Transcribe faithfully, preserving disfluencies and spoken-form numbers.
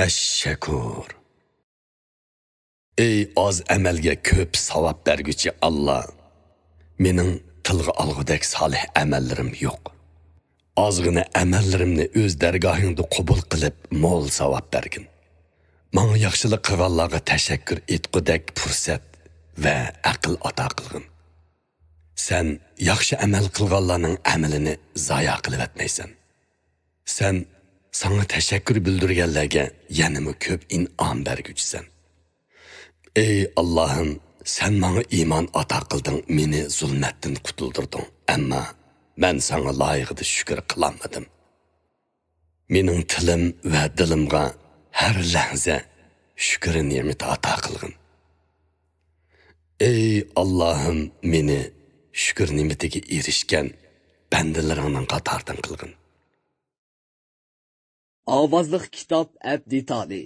ئەششەكۇر. ئەي ئاز ئەمەلگە كۆپ ساۋاب بەرگۈچى ئاللا! مېنىڭ تىلغا ئالغۇدەك سالىھ ئەمەللىرىم يوق. ئازغىنە ئەمەللىرىمنى ئۆز دەرگاھىڭدا قوبۇل قىلىپ، مول ساۋاب بەرگىن. ماڭا ياخشىلىق قىلغانلارغا تەشەككۈر ئېيتقۇدەك پۇرسەت ۋە ئەقىل ئاتا قىلغىن. سەن ياخشى ئەمەل قىلغانلارنىڭ ئەمىلىنى زايا قىلىۋەتمەيسەن. سەن ساڭا تەشەككۈر بىلدۈرگەنلەرگە يەنىمۇ كۆپ ئىنئام بەرگۈچىسەن. ئەي ئاللاھىم، سەن ماڭا ئىمان ئاتا قىلدىڭ، مېنى زۇلمەتتىن قۇتۇلدۇردۇڭ، ئەمما مەن ساڭا لايىقىدا شۈكۈر قىلالمىدىم. مېنىڭ تىلىم ۋە دىلىمغا ھەر لەھزە شۈكۈر نېمىتى ئاتا قىلغىن. ئەي ئاللاھىم، مېنى شۈكۈر نېمىتىگە ئېرىشكەن بەندىلىرىڭنىڭ قاتارىدىن قىلغىن. ئاۋازلىق كىتاب ئەپ دېتالى.